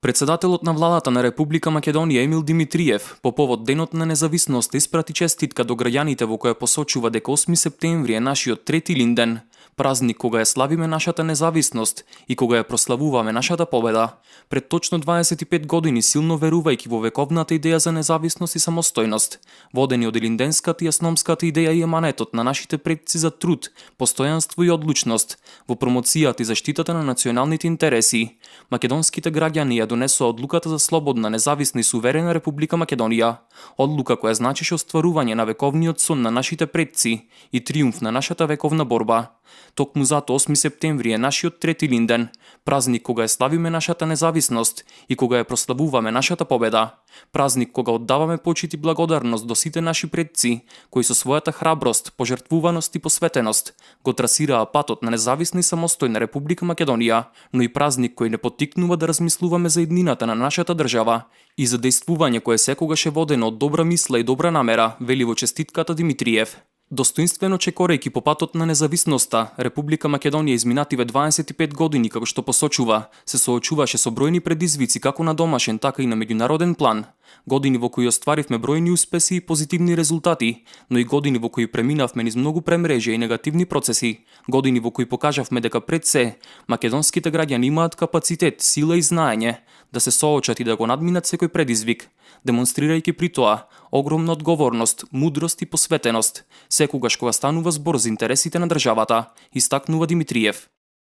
Председателот на владата на Република Македонија Емил Димитриев по повод Денот на независноста испрати честитка до граѓаните во која посочува дека 8 септември е нашиот трети линден, празник кога ја славиме нашата независност и кога ја прославуваме нашата победа. Пред точно 25 години, силно верувајќи во вековната идеја за независност и самостојност, водени од линденската и асномската идеја и еманетот на нашите предци за труд, постојанство и одлучност во промоцијата и заштитата на националните интереси, македонските граѓани ја донесоа одлуката за слободна, независна и суверена Република Македонија, одлука која значеше остварување на вековниот сон на нашите предци и триумф на нашата вековна борба. Токму зато 8 септември е нашиот трети линден, празник кога ја славиме нашата независност и кога ја прославуваме нашата победа. Празник кога оддаваме почит и благодарност до сите наши предци, кои со својата храброст, пожртвуваност и посветеност го трасираа патот на независна и самостојна Република Македонија, но и празник кој не поттикнува да размислуваме за еднината на нашата држава и за дејствување кое секогаш е водено од добра мисла и добра намера, вели во честитката Димитриев. Достоинствено чекорејќи по патот на независноста, Република Македонија изминативе 25 години, како што посочува, се соочуваше со бројни предизвици како на домашен, така и на меѓународен план. Години во кои остваривме бројни успеси и позитивни резултати, но и години во кои преминавме низ многу премрежја и негативни процеси. Години во кои покажавме дека пред се, македонските граѓани имаат капацитет, сила и знаење да се соочат и да го надминат секој предизвик, демонстрирајќи при тоа огромна одговорност, мудрост и посветеност, секогаш кога станува збор за интересите на државата, истакнува Димитриев.